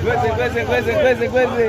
Gweze, gweze, gweze, gweze, gweze.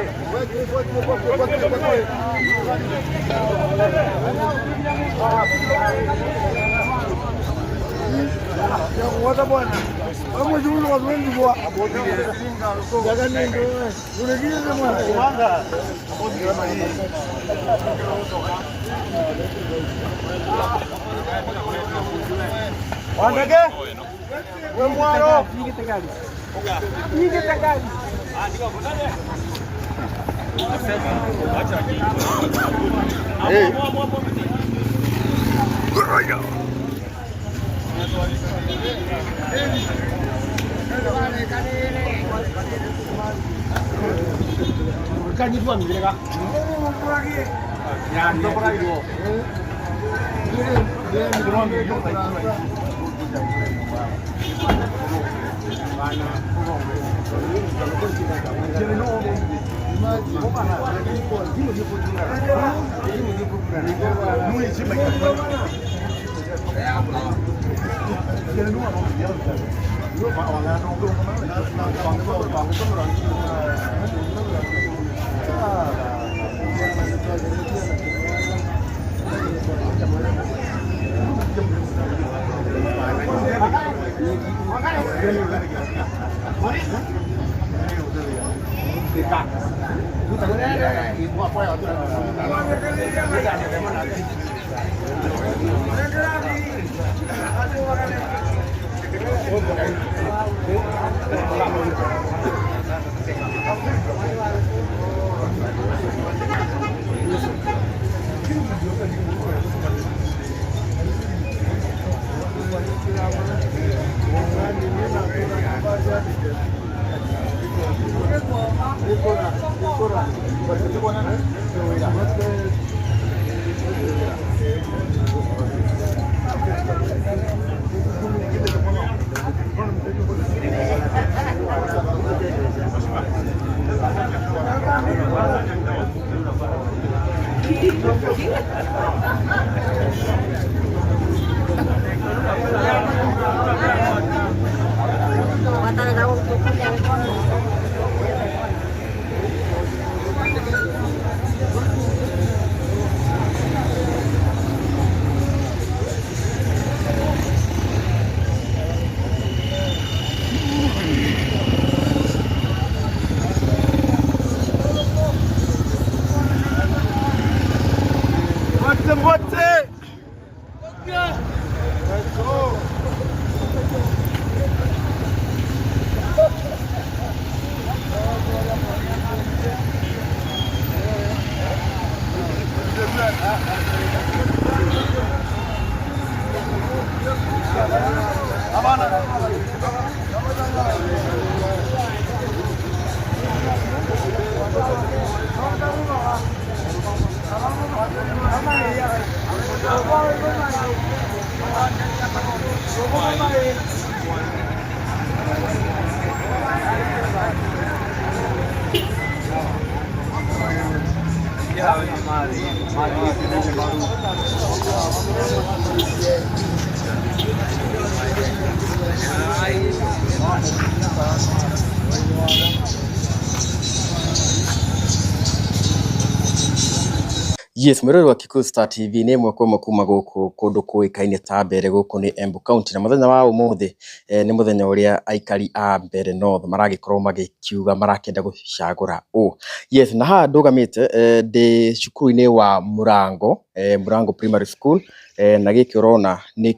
Yes, mwĩroreri wa Kikuyu Star TV nĩ ĩmwe kwa ĩmwe kuma gũkũ kũndũ kũĩkaine ta Mbere gũkũ nĩ Embu County, na mũthenya wa ũmũthĩ nĩ mũthenya ũrĩa aikari a Mbere North maragĩkorwo magĩkiuga marakĩenda gũcagũra ũ. Yes, na haha ndũgamĩte ndĩ cukuru-inĩ wa Mũrango, Mũrango Primary School, na gĩkĩ ũrona nĩ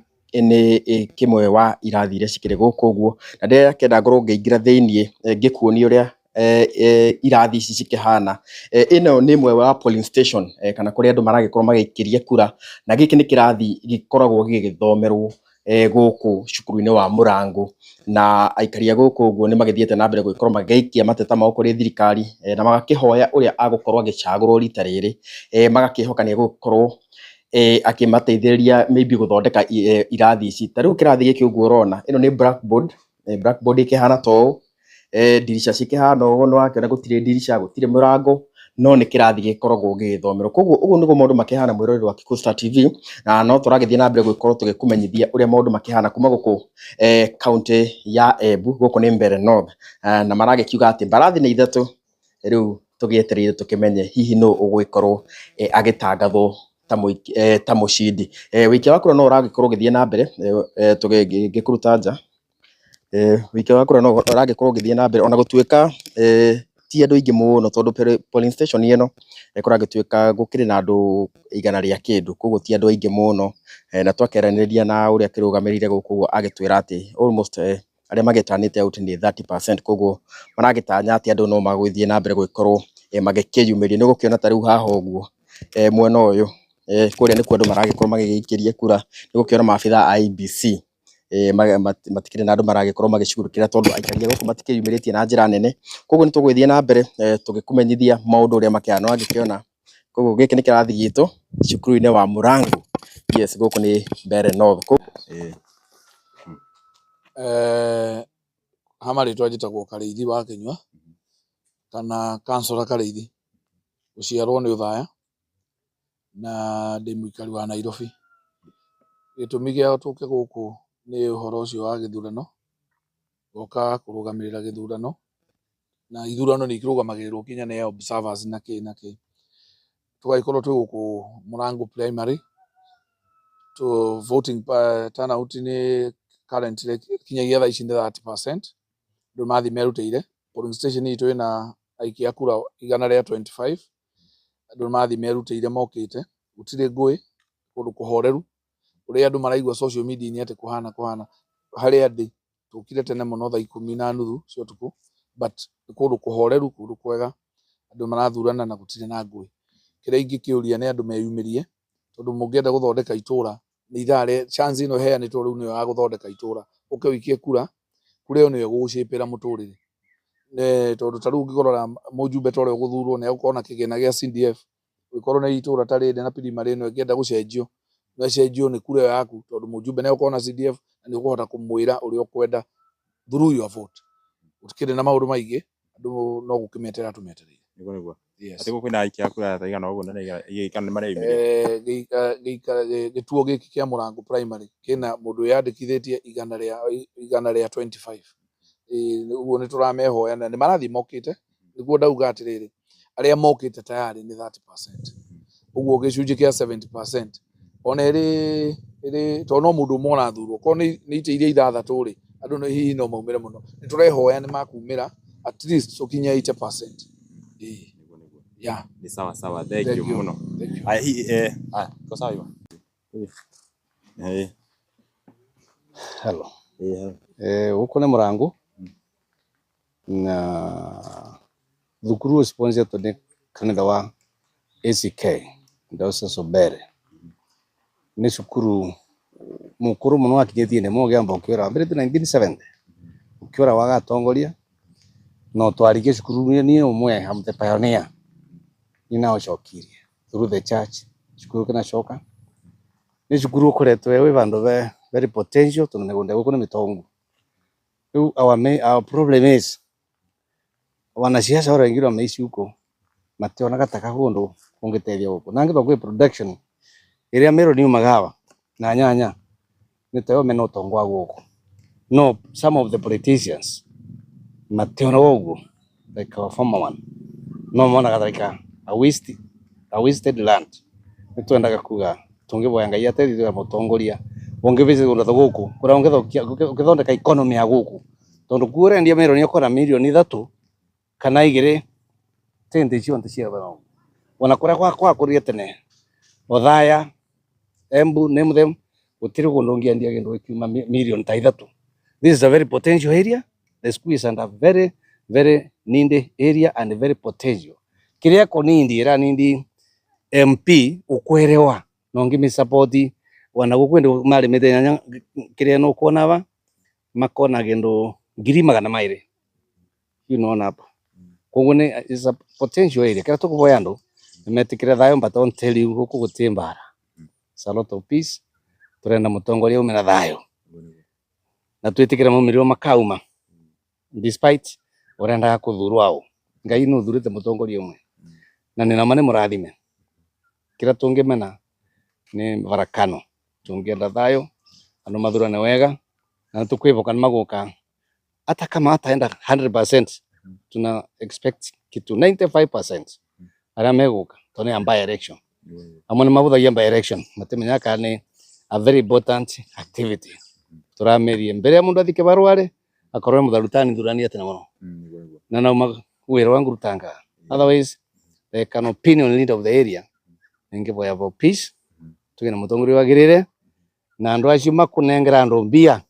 kĩmwe wa irathi iria cikĩrĩ gũkũ ũguo, na ndĩrakĩenda ngorwo ngĩingĩra thĩiniĩ ngĩkuonie ũrĩa irathi ici cikĩhana. Ĩno nĩ ĩmwe wa polling station, kana kũrĩa andũ maragĩkorwo magĩikĩria kura, na gĩkĩ nĩ kĩrathi gĩkoragwo gĩgĩthomerwo gũkũ cukuru-inĩ wa Mũrango, na aikari a gũkũ ũguo nĩ magĩthiĩte na mbere gũgĩkorwo magĩikia mateta mao kũrĩ thirikari, na magakĩhoya ũrĩa agũkorwo agĩcagũrwo rita rĩrĩ, magakĩhoka nĩ egũkorwo akĩmateithĩrĩria maybe gũthondeka irathi ici. Ta rĩu kĩrathi gĩkĩ ũguo ũrona, ĩno nĩ blackboard, blackboard ĩkĩhana ta ũũ, ndirica cikĩhana ũũ, nĩ wakĩona gũtirĩ ndirica, gũtirĩ mũrango, No nĩ kĩrathi gĩkoragwo gĩgĩthomerwo. Koguo ũguo nĩguo maũndũ makĩhana, mwĩroreri wa Kikuyu Star TV, na no tũragĩthiĩ na mbere gũgĩkorwo tũgĩkũmenyithia ũrĩa maũndũ makĩhana kuma gũkũ kaunti ya Embu, gũkũ nĩ Mbeere North. Na maragĩkiuga atĩ mbarathi nĩ ithatũ, rĩu tũgĩetereire tũkĩmenye hihi nũ ũgũgĩkorwo agĩtangathwo ta mũcindi. Wĩikia wa kura no ũragĩkorwo ũgĩthiĩ na mbere, ngĩkũruta nja. Wĩikia wa kura no ũragĩkorwo ũgĩthiĩ na mbere ona gũtuĩka ti andũ aingĩ mũno, tondũ polling station ĩno kũragĩtuĩka gũkĩrĩ na andũ igana rĩa kĩndũ, koguo ti andũ aingĩ mũno. Na twakĩaranĩria na ũrĩa akĩrũgamĩrĩire gũkũ ũguo, agĩtwĩra atĩ almost arĩa magĩtanĩte out nĩ 30%, koguo maragĩtanya atĩ andũ no magũgĩthiĩ na mbere gũgĩkorwo magĩkĩyumĩria. Nĩ ũgũkĩona ta rĩu haha ũguo mwena ũyũ kũrĩa nĩkuo andũ maragĩkorwo magĩgĩikĩria kura. Nĩ ũgũkĩona maabitha a IEBC matikĩrĩ na andũ maragĩkorwo magĩcugurĩkĩra, tondũ aikari a gũkũ matikĩyumĩrĩtie na njĩra nene. Koguo nĩ tũgũgĩthiĩ na mbere tũgĩkũmenyithia maũndũ ũrĩa makĩhana. Nĩwagĩkĩona, koguo gĩkĩ nĩ kĩrathi gitũ cukuru-inĩ wa Mũrango. Yes, gũkũ nĩ Mbeere North. Ha marĩtwa njĩtagwo Karĩithi wa Kĩnyua kana Councillor Karĩithi. Gũciarwo nĩ Othaya na ndĩ mũikari wa Nairobi. Gĩtũmi gĩa tũke gũkũ nĩ ũhoro ũcio wa gĩthurano, goka kũrũgamĩrĩra gĩthurano, na ithurano nĩ ikĩrũgamagĩrĩrwo nginya nĩ observers na kĩ na kĩ. Tũgagĩkorwo twĩ gũkũ Mũrango Primary, voting turnout nĩ currently kinyagia thaa ici nĩ 30%, andũ mathiĩ merutĩire. Polling station itũ ĩna aikia a kura 125, andũ mathiĩ merutĩire mokĩte, gũtirĩ ngũĩ, kũndũ kũhoreru. Ũrĩa andũ maraigua social media -inĩ atĩ kũhana kũhana, harĩa ndĩ tũkire tene mũno thaa 10:30 cia ũtukũ, but nĩ kũndũ kũhoreru, kũndũ kwega, andũ marathurana na gũtirĩ na ngũĩ. Kĩrĩa ingĩkĩũria nĩ andũ meyumĩrie, tondũ mũngĩenda gũthondeka itũra nĩ ithaa rĩa chance ĩno ĩheanĩtwo rĩu nĩyo ya gũthondeka itũra. Ũke ũikie kura, kura ĩyo nĩyo ĩgũgũcĩpĩra mũtũrĩre. Tondũ ta rĩu ũngĩrora mũjumbe ta ũrĩa ũgũthurwo nĩ egũkorwo na kĩgĩna gĩa CDF, ũngĩkorwo nĩ itũra ta rĩrĩ na primary ĩno ĩngĩenda gũcenjio, no ĩcenjio nĩ kura ĩyo yaku, tondũ mũjumbe nĩ egũkorwo na CDF na nĩ ũkũhota kũmwĩra ũrĩa ũkwenda through your vote. Gũtikĩrĩ na maũndũ maingĩ, andũ no gũkĩmeterera tũmetereire. Nĩguo nĩguo. Yes. Atĩ gũkũ kwĩna aikia a kura ta igana ũguo na kana nĩ mareyumĩria? Gĩtuo gĩkĩ kĩa Mũrango Primary kĩna mũndũ wĩyandĩkithĩtie 125. Ũguo nĩ tũramehoya na nĩ marathiĩ mokĩte, nĩguo ndauga atĩrĩrĩ, arĩa mokĩte tayari nĩ 30%. Ũguo gĩcunjĩ kĩa 70% ona ĩrĩ ĩrĩ tondũ no mũndũ ũmwe ũrathurwo, korwo nĩ itĩ iria ithathatũ rĩ, andũ nĩ hihi no maumĩre mũno. Nĩ tũrehoya nĩ makumĩra at least tũkinye 80%. Ĩĩ. Nĩguo nĩguo. Yeah. Nĩ sawa sawa, thank Thank you you. mũno. Thank you. Aya, hihi aya, iko sawa hivyo? Hello. Eh. Gũkũ nĩ Mũrango na thukuru ũyũ sponsored nĩ kanitha wa ACK Diocese of Mbeere. Nĩ cukuru mũkũrũ mũno wakinyĩtie nĩ ũgĩamba ũkĩũra wambĩrĩtie 1970 ũkĩũra wagatongoria no twarigie cukuru niĩ ũmwe, I'm the pioneer, niĩ naũcokirie through the church cukuru kĩnacoka. Nĩ cukuru ũkoretwo wĩ vandũ ve very potential, tondũ mĩgũnda gũkũ nĩ mĩtongu. Rĩu our problem is wanasiasa ũrĩa aingĩ maici huko mationaga ta kaũndũ kũngĩteithia gũkũ na angĩthwo kwĩ production ĩrĩa melon yumaga haha na nyanya nĩ tayo mena ũtonga wa gũkũ, no some of the politicians mationaga ũguo, like our former one, no monaga like a wasted land. Nĩ twendaga kuga tũngĩvoya Ngai ateithie mũtongoria ũngĩvisit kũndũ ta gũkũ kũrĩa ũngĩthũkia ũngĩthondeka economy ya gũkũ, tondũ kuo ũrendia melon ũkona 3 mirioni kana 2 tente cionthe cia ona kũrĩa gwakũrire tene, Othaya, Embu, name them, gũtirĩ kũndũ ũngĩendia kĩndũ gĩkiuma 3 mirioni. This is a very potential area. The school is under very very needy area and very potential. Kĩrĩa kũnindi ĩranindi MP ukwerewa no ngimi support wana gũkũ ndũ marĩmĩte nyanya kĩrĩa no kuona ba makona kĩndũ 200,000 you know hapa. Koguo nĩ is a potential area. Kĩrĩa tũkũvoya andũ nĩmetĩkĩre thayũ, but don't tell you gũkũ gũtirĩ mbara. It's a lot of peace. Tũrenda mũtongoria ume na thayũ na twĩtĩkĩre maumĩrĩro makauma despite ũrendaga kũthurwo aũ. Ngai nĩ ũthurĩte mũtongoria ũmwe. Na nina nĩ mũrathime kĩrĩa tũngĩmena nĩ varakano tũngĩenda thayũ andũ mathurane wega na nĩtũkwĩhoka nĩmagũka hata kama hataenda 100%, tuna expect kitu 95% aria megũka tondũ nĩ by election. Amwe nĩ mabũthagia by election matimenyaga kana nĩ a very important activity. Tũramerie mbere ya mũndũ athike barua rĩ akorwo nĩ mũtharutani thurania tene mũno na nauma wĩra wangu rutanga, otherwise like an opinion leader of the area ningivoya about peace tuge na mutongoria wagirire na andu acio makunengera andu mbia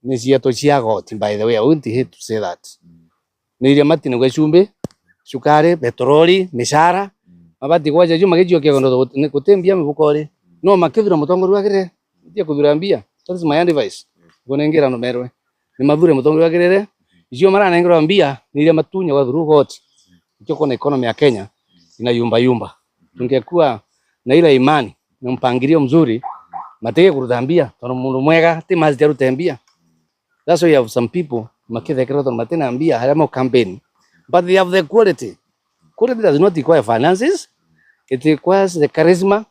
ni ciato cia goti. By the way, I wouldn't hate to say that ni iria matinagwa cumbi, cukari, petroli, mishara mabati gwaja ju magijiokia kondo guti mbia mibukori no makithura mutongoria wagirire tie kuthura mbia. That is my advice. Ngunengera andu merwe ni mathure mutongoria wagirire icio maranengerwa mbia ni iria matunyagwa through goti. Ikio kona economy ya Kenya ina yumba yumba. Tungekuwa na ile imani na mpangilio mzuri matige kuruta mbia tondu mundu mwega ti mazi arute mbia. That's why you have some people makithekera tondu matina mbia haria mo campaign, but they have the quality. Quality does not require finances, it requires the charisma,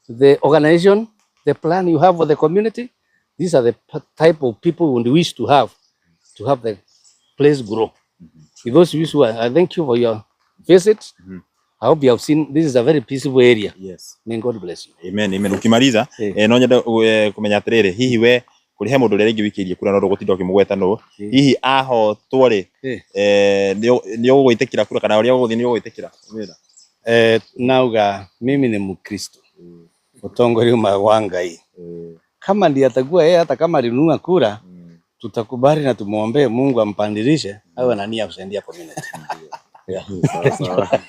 the organization, the plan you have for the community. These are the type of people we would wish to have the place grow. If those who are, I thank you for your visit. I hope you have seen this is a very peaceful area. Yes. May God bless you. Amen, amen. Ukimaliza no nyende kumenya atiriri, hihi we kuri he mundu uria ringi wikiirie kura no ndugutinda ukimugweta no hihi ahotwo ri ni ugwitikira kura kana uria uguthii ni ugwitikira wira? Nauga mimi ni Mkristo. Utongoria wa Ngai. Kama ndiye atakuwa yeye, hata kama alinunua kura, tutakubali na tumuombee Mungu ampandilishe awe na nia ya kusaidia community. Yeah. Sawa sawa.